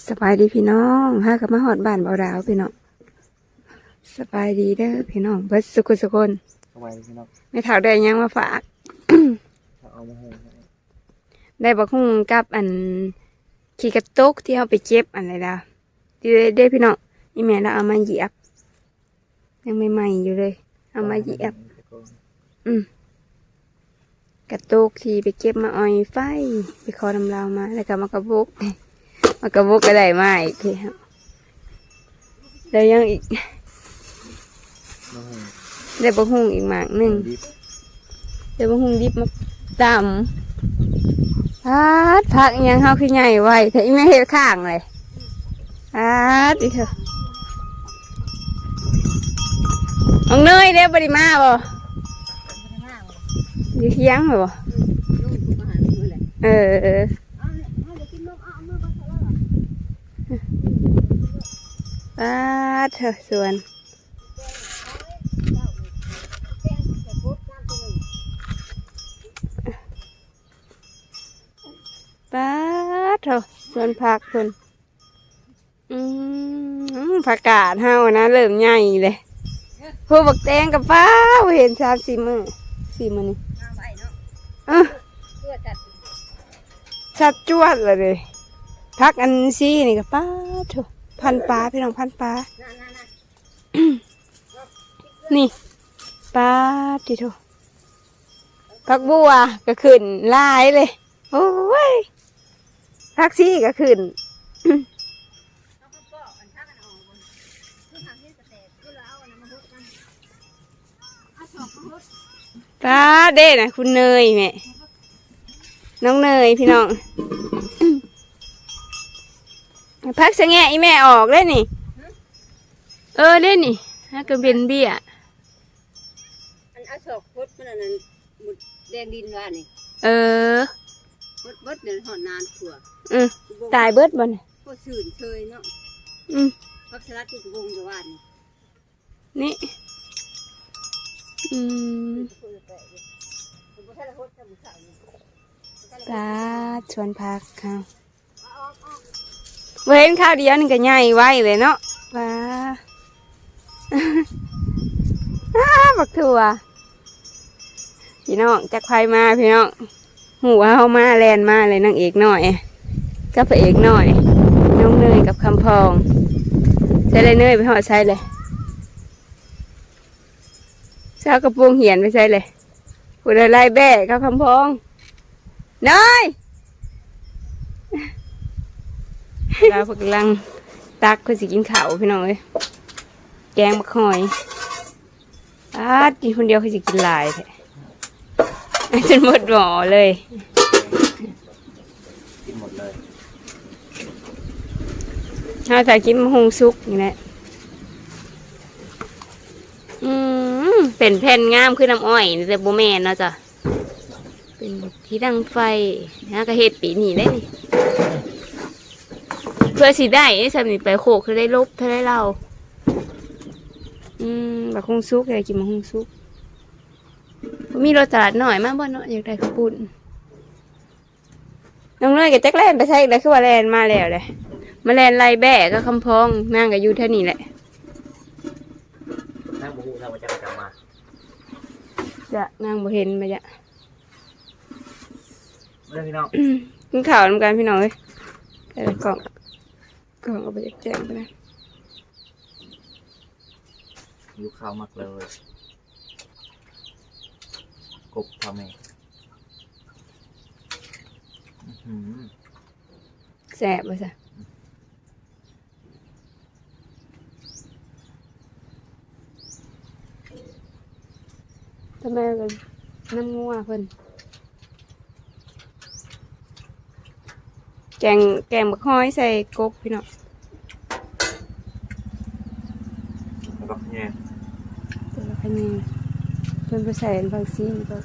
ສະບາຍດີພີ່ນ້ອງ ຫາກໍມາຮອດບ້ານເບົາດາວພີ່ນ້ອງ. ສະບາຍດີເດີພີ່ນ້ອງເບິດສຸຄົນສຸຄົນ. ສະບາຍດີພີ່ນ້ອງ. ແມ່ເຖົ້າໄດ້ຫຍັງມາຝາກ? ເອົາມາໃຫ້ ໄດ້ບັກຫຸ່ງກັບອັນຂີ້ກະຕົກທີ່ເຮົາໄປເກັບອັນໃດລະ ເດ້ ເດ້ພີ່ນ້ອງ. ອີ່ແມ່ລາວເອົາມາຢຽບ ຍັງໃໝ່ໆຢູ່ເລີຍ ເອົາມາຢຽບ. ອືມ ກະໂຕກທີ່ໄປເກັບມາອອຍໄຟ ໄປຂໍນຳລາວມາ ແລ້ວກໍໝາກກະບົກ ໝາກກະບົກກໍໄດ້ມາອີກ ແລ້ວຍັງອີກ ບັກຫຸ່ງ ໄດ້ບັກຫຸ່ງອີກໝາກໜຶ່ງ ບັກຫຸ່ງດິບ ໄດ້ບັກຫຸ່ງດິບມາຕຳ. ປາດ ຜັກອີ່ຫຍັງເຮົາຄືໃຫຍ່ໄວແທ້ ອີ່ແມ່ເຮັດຂ້າງເລີຍ. ປາດ ອີເທີ ນ້ອງເນີຍເດ້ ບໍ່ໄດ້ມາບໍ່? ຢູ່ທຽງບໍ່? ເອີ ປາດເທີ ສວນ ປາດເທີ ສວນຜັກເພິ່ນ. ອືມ ຜັກກາດເຮົານະ ເລີ່ມໃຫຍ່ເລີຍ. ພວກບັກແຕງກໍ ປ້າ ບໍ່ເຫັນສາມສີ່ມື້ ສີ່ມື້ນີ້ ເອີ ຊັດຈວດລະເດ້. ຜັກອັນຊີ້ນີ້ກໍ ປ້າໂທ້ ພັນປາ ພີ່ນ້ອງ ພັນປາ. ນີ້ ປາດຕິໂທ້ ຜັກບົວກໍຂຶ້ນຫຼາຍເລີຍ. ໂອ້ຍ ຜັກຊີກໍຂຶ້ນ. ປາດເດ້ນະ ຄຸນເນີຍແມ່ ນ້ອງເນີຍ ພີ່ນ້ອງ. ຜັກສະແງະອີແມ່ອອກເດ້ນີ້. ເອີ ເດ້ນີ້ ຫາກະເປັນເບ້ຍ. ອັນເອົາສອກພົດມັນ ອັນນັ້ນ ໝົດແດງດິນວ່ານີ້. ເອີ ໝົດ ໝົດເດີ ຮອດນານທົ່ວ. ອື ຕາຍເບິດບໍ່ນີ້? ໂອ້ ຊື່ນເຊີຍເນາະ. ອື ຜັກສະຫຼັດຄືກະບົງແຕ່ວ່ານີ້ ນີ້. ອື ປາດ ສວນຜັກເຮົາ ບໍ່ເຫັນຄາວດຽວນີ້ກໍໃຫຍ່ໄວເລີຍເນາະ. ປາ ອ້າ ບັກຖົ່ວ ພີ່ນ້ອງ ຈັກໃຜມາພີ່ນ້ອງ. ຮູ້ວ່າເຮົາມາ ແລ່ນມາເລີຍ ນາງເອກນ້ອຍກັບພະເອກນ້ອຍ ນ້ອງເນີຍກັບຄຳພອງ. ໃສລະເນີຍ ໄປຮອດໃສເລີຍ? ສາວກະໂປງຫ້ຽນໄປໃສເລີຍ? ຜູ້ໃດໄລ່ແບ້ກັບຄຳພອງ ເນີຍ. ລາວເພິ່ນກຳລັງຕັກ ເພິ່ນຊິກິນເຂົ້າ ພີ່ນ້ອງເອີຍ ແກງບັກຫອຍ. ອາດ ກິນຄົນດຽວຄືຊິກິນຫຼາຍແທ້ ຈົນໝົດໝໍ້ເລີຍ. ກິນໝົດເລີຍ ເຮົາຖ້າກິນບັກຫຸ່ງສຸກນີ້ແຫຼະ. ອືມ ເປັນແຜ່ນງາມຄືນ້ຳອ້ອຍ ແຕ່ບໍ່ແມ່ນເນາະຈ້ະ ເປັນທີ່ດັງໄຟ. ຫາກະເຮັດປີນີ້ເດ້ນີ້ ເພື່ອຊິໄດ້ສ່ຳນີ້ ໄປໂຄກເທົ່າໃດ ຫຼົບເທົ່າໃດລາວ. ອືມ ບັກຫຸ່ງສຸກ ຢາກກິນບັກຫຸ່ງສຸກ. ບໍ່ມີລົດຕະຫຼາດນ້ອຍມາບໍ່ເນາະ ຢາກໄດ້ເຂົ້າປຸ້ນ. ນ້ອງເນີຍກໍຈັກແລ່ນໄປໃສອີກແລ້ວ ຄືວ່າແລ່ນມາແລ້ວເດ້ ມາແລ່ນໄລ່ແບ້ກັບຄຳພອງ. ນາງກໍຢູ່ແຖວນີ້ແຫຼະ ນາງບໍ່ຮູ້ນຳວ່າຈັກຈະມາ ຈະ ນາງບໍ່ເຫັນມາຈະ. ມາເດີພີ່ນ້ອງ ກິນເຂົ້ານຳກັນພີ່ນ້ອງເອີຍ. ແຕ່ລະກ້ອງ ກ້ອງກໍບໍ່ຢາກແຈ້ງປານໃດ. ຫິວເຂົ້າມັກເລີຍ ກົບເຂົ້າແມ່. ອືຫື ແຊບວ່າຊະ. ທຳໄມເປັນນ້ຳງົວເພິ່ນ ແກງ ແກງບັກຫອຍໃສ່ກົບພີ່ນ້ອງ. ບັກແຍງ ບັກແຍງ ເພິ່ນບໍ່ໃສ່ອັນຜັກຊີບໍ່.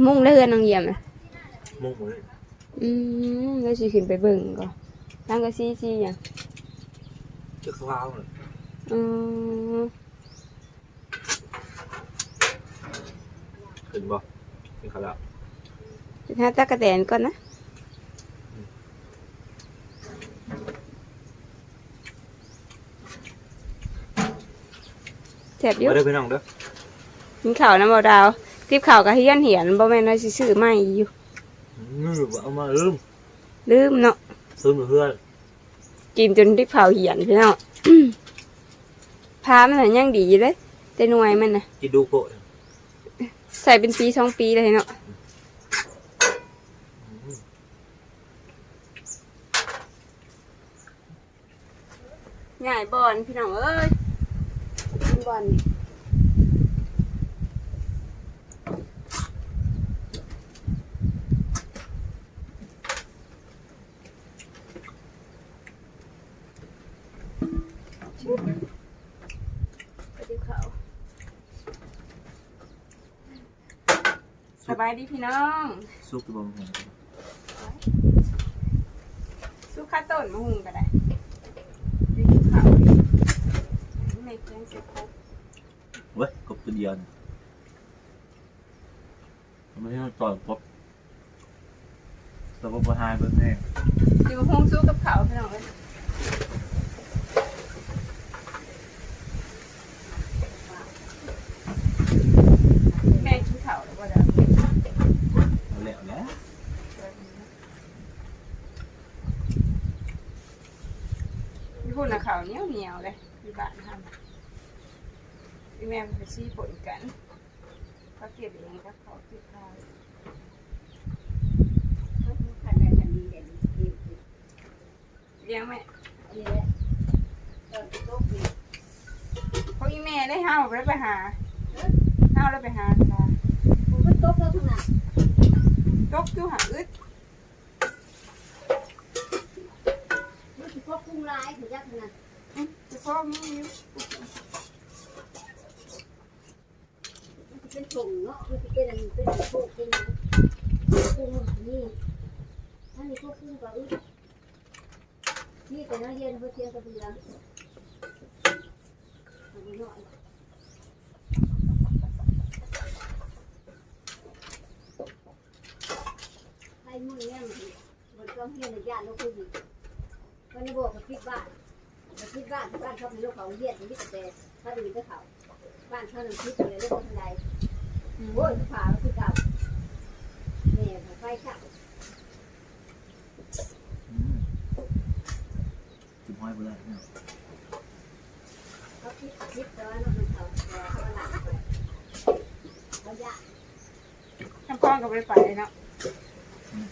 ມຸງແລ້ວເຮືອນນ້ອງຢ້ຽມນະ? ມຸງໝົດເລີຍ. ອືມ ແລ້ວຊິຂຶ້ນໄປເບິ່ງກໍ ສັງກະສີສີຫຍັງ? ຈະຂາວເລີຍ. ອືມ ຂຶ້ນບໍ່? ກິນເຂົ້າແລ້ວ ໄປຫາຕັກກະແຕນກ່ອນນະ. ແຊບຢູ່ ມາເດີພີ່ນ້ອງເດີ ກິນເຂົ້ານຳບໍ່ດາວ. ຕິບເຂົ້າກະຮຽນໆ ບໍ່ແມ່ນວ່າຊິຊື້ໃໝ່ຢູ່. ອືມ ເອົາມາລືມ ລືມເນາະ ລືມເຮືອນ. ກິນຈົນຕິບເຂົ້າຮຽນພີ່ນ້ອງ. ພາມັນນະຍັງດີຢູ່ເດ້ ແຕ່ໜ່ວຍມັນນະ ກິນດຸໂພດ ໃສ່ເປັນປີສອງປີແລ້ວເນາະ. ອືມ ຍ້າຍບ່ອນພີ່ນ້ອງເອີຍ ກິນບ່ອນນີ້. ໄປຕິບເຂົ້າ. ສະບາຍດີພີ່ນ້ອງ ສຸກຢູ່ບໍ່ ໝາກຫຸ່ງ ສຸກຄາຕົ້ນ ໝາກຫຸ່ງກະໄດ້. ໄປກິນເຂົ້າ ແມ່ກິນໃສ່ຄົບ ເວີຍ ກົບຕົວດຽວນີ້ ມັນເຮັດໃຫ້ຕອນກົບ ແຕ່ວ່າບໍ່ຫາຍເບິ່ງແຮງ ຊິມາຫຸ່ງສູ່ກັບເຂົ້າພີ່ນ້ອງເອີຍ. ແມ່ກິນເຂົ້າແລ້ວບໍ່ດາວ? ແລ້ວແຫຼະ ຢູ່ພຸ້ນນະເຂົ້າໜຽວໆເດ້ ຢູ່ບ້ານຫັ້ນ ອີ່ແມ່ເພິ່ນໄປຊີ້ປົນກັນ. ເຂົາເກັບເອງກັບເຂົາເກັບຂາຍ. ຄັນໄດ້ຄັນດີແດ່ ລ້ຽງແມ່ ອັນນີ້ແຫຼະ ຕອນຕົກນີ້ ຂອງອີ່ແມ່ເດ້ ເຮົາບໍ່ໄດ້ໄປຫາ ເອີ ເຮົາໄດ້ໄປຫາ ມັນຕົກແລ້ວທາງນັ້ນ ຕົກຢູ່ຫັ້ນອຶດ ມັນຊິພໍກຸ້ງຫຼາຍ ເຂົາຢາກຫັ້ນນະ ອືມ ຊິພໍມີຢູ່. ມັນຊິເປັນຖົງເນາະ ມັນຊິເປັນອັນ ເປັນໂຄກ ເປັນຫຍັງ ກຸ້ງມັນຊິມີ ອັນນີ້ພວກກຸ້ງກໍອຶດ ມີແຕ່ນັກຮຽນເພິ່ນທຽງກະເບື້ອງ ເອົາໄວ້ໜ້ອຍ ໃຫ້ມື້ແນມ ເພິ່ນກໍຮຽນອະຍາດໂລກໂຄວິດ ເພິ່ນບອກໃຫ້ປິດບ້ານ ໃຫ້ປິດບ້ານ ບ້ານເຂົາເປັນໂລກເຂົາຮຽນ ມີແຕ່ເຂົາດີແຕ່ເຂົາ ບ້ານເຂົານັ້ນປິດໄປແລ້ວ ບໍ່ທັນໄດ້ ອືມ ໂອ້ຍ ພາຄືເກົ່າ ແມ່ໄຟເຊົາ ອືມ ກິນຫອຍບໍ່ໄດ້ເນາະ ເຂົາປິດ ປິດ ແຕ່ວ່າມັນເຂົາ ເຂົາວ່າລ້າງໄປ ເຂົາຢ້ານ ນ້ຳພອງກໍບໍ່ໄດ້ໄປເນາະ ອືມ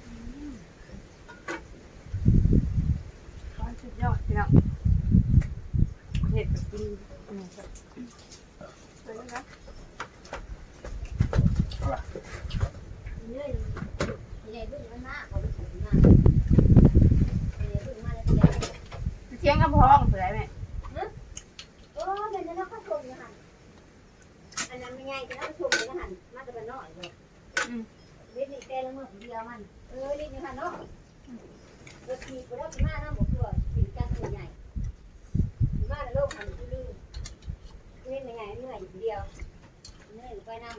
ອືມ ຄວາມສຸດຍອດພີ່ນ້ອງ ເຮັດກໍກິນ ອືມ ເອົາລະ ເອີຍ ໃຫຍ່ເບິ່ງມັນມາ ເຂົາໄປເຖິງມາ ໃຫຍ່ເບິ່ງມາແລ້ວ ໄປຖຽງນ້ຳພອງຜູ້ໃດແມ່? ຮະ? ໂອ້ ແມ່ນແລ້ວເນາະ ເຂົາສົ່ງຢູ່ຫັ້ນ ອັນນັ້ນແມ່ໃຫຍ່ ແຕ່ລະສົ່ງໄປຫັ້ນ ມາແຕ່ບ້ານນ້ອຍເດ້ ອືມ ເຮັດນີ້ແຕ່ລະມື້ຜູ້ດຽວມັນ ເອີ ຫຼິ້ນຢູ່ຫັ້ນເນາະ ອືມ ລົດຖີບບໍ່ໄດ້ມານຳ ບໍ່ຄືວ່າຊິຈັກແມ່ໃຫຍ່ ມາແລ້ວລົງຫັ້ນຄືລືມ ເຫັນແມ່ໃຫຍ່ເມື່ອຢູ່ຜູ້ດຽວ ເມື່ອໄປນຳ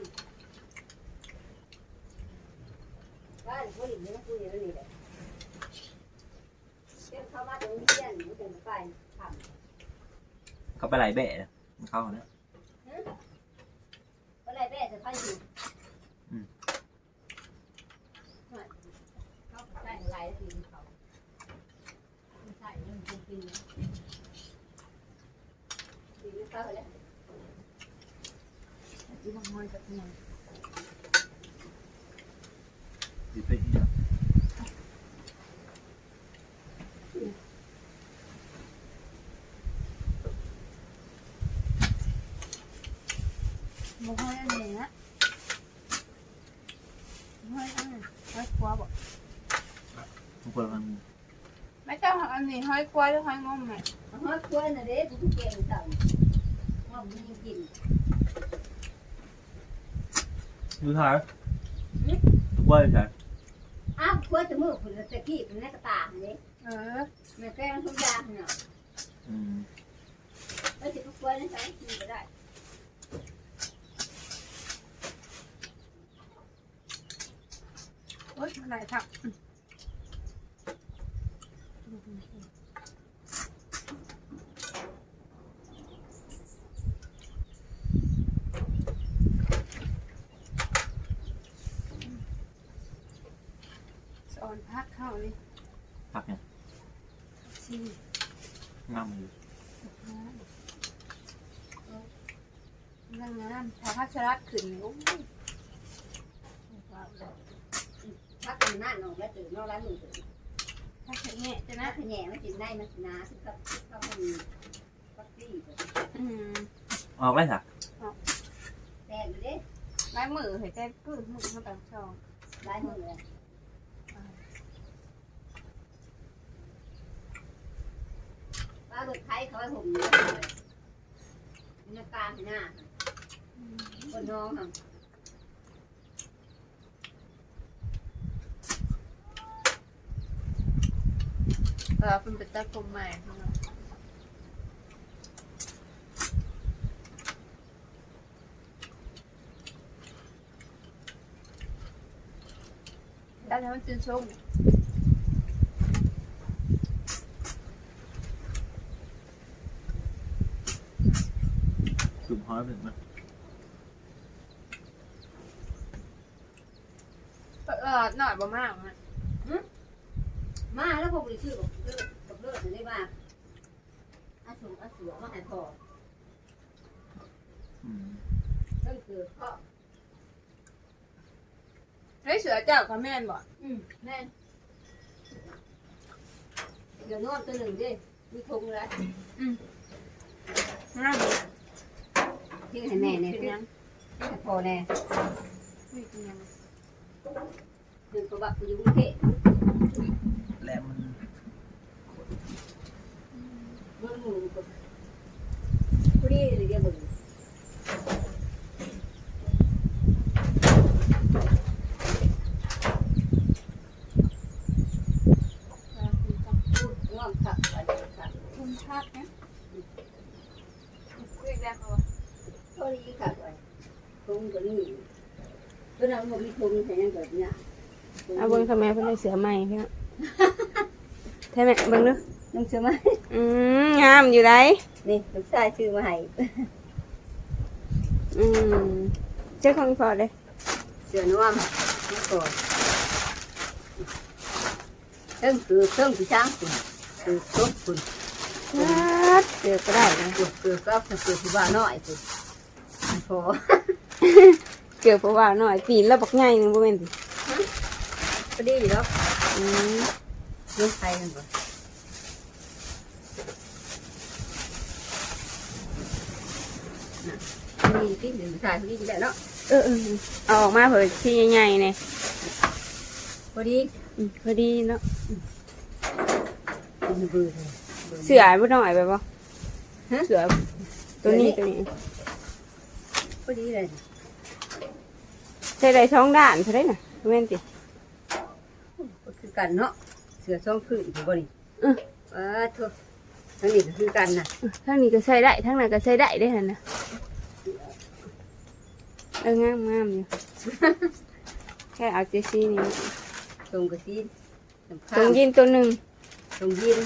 ບ້ານຜູ້ຫຼິ້ນຢູ່ນຳຜູ້ດຽວນີ້ແຫຼະ ເພິ່ນເຂົ້າມາແຕ່ໂຮງຮຽນ ມັນຈັ່ງໄປຄ່ຳ ເຂົາໄປໄລ່ແບ້ນຳເຂົາຫັ້ນນະ. ຫື? ບໍ່ໄດ້ແບກໃສ່ໄປຢູ່. ອືມ. ເຂົາກໍໃຊ້ຫຼາຍ ດີນເຂົາ ໃຊ້ມັນເປັນປີ ດີນເຂົາແຫຼະ. ອີ່ບັກຮອຍກັບຫຍັງ ຊິເປັນອີ່ຫຍັງ? ບໍ່ຮອຍອັນນີ້ນະ ຮອຍອັນນັ້ນ ຮອຍຄວ້າບໍ? ບໍ່ເປີດມັນ ແມ່ເຈົ້າ ອັນນີ້ຮອຍຄວ້າຫຼືຮອຍງົມແມ່? ຮອຍຄວ້ານະເດ້ ຜູ້ແກ່ງເຈົ້າ ງອມດີກິນ ຢູ່ໃສ? ຫື? ຄວ້າຢູ່ໃສ? ອ້າວ ຄວ້າແຕ່ມື້ພຸ້ນ ແຕ່ກີ້ພຸ້ນ ໃນກະຕ່າຫັ້ນເດ້. ເອີ ແມ່ແກງທຸກຢ່າງເນາະ. ອືມ ແລ້ວຊິໄປຄວ້າໃນໃສ? ມັນບໍ່ໄດ້. ໂອ້ຍ ຫຼາຍຄັກ. ສອນຜັກເຮົານີ້ ຜັກຫຍັງ? ຜັກຊີ ງາມຢູ່ ງາມ ງາມ. ຖ້າຜັກສະລັດຂຶ້ນນີ້ ໂອ້ຍ ຜັກອັນນັ້ນອອກແລ້ວຕື່ມເນາະ ຫຼາຍມື້ຕື່ມ ຜັກຂະແຍງຈະນະ ຜັກຂະແຍງມັນຊິໃນມັນຊິໜາ ຄືກັບ ຄືກັບອັນ ອືມ ອອກແລ້ວຊະ ອອກ ແຕກຢູ່ເດ້ ຫຼາຍມື້ເຮີ້ຍ ແຕ່ປຶ້ມມື້ເຮົາຕ້ອງຊອງ ຫຼາຍມື້ແລ້ວ ປາລົດໄຖເຂົາໃຫ້ຫົ່ມຢູ່ໃນກາງຫັ້ນນະ ອືມ ຄົນນ້ອງຫັ້ນ. ເອີ ເພິ່ນໄປຕັດຜົມໃໝ່ ຕັດໃຫ້ມັນຕຶນຊົງ ຈຸ່ມຫອຍເພິ່ນນະ. ເອີ ຫຼາດນ້ອຍບໍ່ມາຫວາ? ຫຶ? ມາແລ້ວ ພວກນີ້ຊື້ບັກເລີດ ບັກເລີດນີ້ມາ ອາສົມອາສວມມາໃຫ້ພໍ່. ອືມ ເພິ່ນຄືພໍ່ ເຮີ້ຍ ເສືອເຈົ້າກໍແມ່ນບໍ່? ອືມ ແມ່ນ ດຽວນອນຕົວໜຶ່ງເດ້ ມີທຸງແລ້ວ ອືມ ງາມ ເຮັດໃຫ້ແມ່ແດ່ ເຮັດໃຫ້ພໍ່ແດ່ ເພິ່ນກໍວ່າຢູ່ກຸງເທບ ແລະມັນ ເບິ່ງໝູ່ກໍພໍດີເດ ເບິ່ງ ງາມຄັກ ຄັກ ຄັກນະ ຄືແລ້ວ ພໍດີຄັກ ທຸງກໍມີ ຕົວນັ້ນບໍ່ມີທຸງ ໃສ່ຫຍັງກໍຍາກ ເອົາເບິ່ງທຳໄມເພິ່ນໄດ້ເສືອໃໝ່ພີ່ນ້ອງ ໃຊ່ໄໝ? ເບິ່ງດູ ນຸ່ງເສືອໃໝ່ ອືມ ງາມຢູ່ໃດ໋ ນີ້ລູກຊາຍຊື້ມາໃຫ້ ອືມ ເສື້ອຂອງອີ່ພໍ່ເດ້ ເສື້ອນວມ ແລ້ວກໍ ເທິງເກີບ ເທິງພິສັງພຸ້ນ ເກີບສົບພຸ້ນ ປາດ ເກີບກໍໄດ້ນະ ເກີບ ເກີບກໍເກີບຜູ້ບ່າວນ້ອຍພຸ້ນ ພໍ ເກີບຜູ້ບ່າວນ້ອຍ ຕີນລາວບັກໃຫຍ່ໜຶ່ງ ບໍ່ແມ່ນຕິ? ຮະ? ພໍດີຢູ່ດອກ ອືມ ເລື່ອງໄທນັ້ນບໍ່? ນະ ນີ້ຕິ ນີ້ ຖ່າຍພໍດີແລ້ວເນາະ ເອີໆ ເອົາອອກມາເຜີຍ ຊີ້ໃຫຍ່ໆ ນີ້ ພໍດີ ອືມ ພໍດີເນາະ ອືມ ເບິ່ງ ເສື້ອບໍ່ນ້ອຍໄປບໍ່? ຮະ? ເສື້ອ ໂຕນີ້ ໂຕນີ້ ໂຕນີ້ ພໍດີເລີຍ ໃສ່ໄດ້ສອງດ້ານເທົ່າໃດນະ ແມ່ນຕິ? ກໍຄືກັນເນາະ ເສື້ອສອງພື້ນ ເຫັນບໍ່ນີ້? ເອີ ປາດໂທ້ ທາງນີ້ກໍຄືກັນນະ ເອີ ທາງນີ້ກໍໃສ່ໄດ້ ທາງນັ້ນກໍໃສ່ໄດ້ເດ້ຫັ້ນນະ ເອີ ງາມໆ ຢູ່ ແຄ່ເອົາແຕ່ສີນີ້ ສົ່ງກໍສີ ສົ່ງຢີນໂຕໜຶ່ງ ສົ່ງຢີນ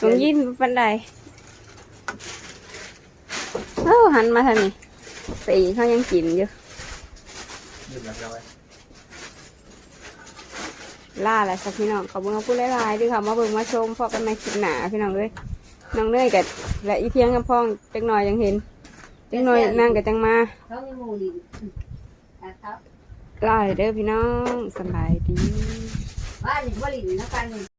ສົ່ງຢີນບໍ່ປານໃດ ເອີ ຫັນມາທາງນີ້ ປີກເຮົາຍັງກິນຢູ່ ລາແລ້ວຊະພີ່ນ້ອງ ຂອບຄຸນຂອບຄຸນຫຼາຍໆ ທີ່ເຂົ້າມາເບິ່ງມາຊົມ ພໍ້ກັນໃໝ່ຄລິບໜ້າພີ່ນ້ອງເອີຍ ນ້ອງເນີຍກໍ ແລະ ອີ່ທຽງ ກຳພອງ ຈັກໜ່ອຍຍັງເຫັນ ຈັກໜ່ອຍນາງກໍຈັ່ງມາ ເຂົາມີໝູ່ຫຼິ້ນ ອືມ ລາເດີພີ່ນ້ອງ ສະບາຍດີ ວ່ານີ້ບໍ່ຫຼິ້ນນຳກັນນີ້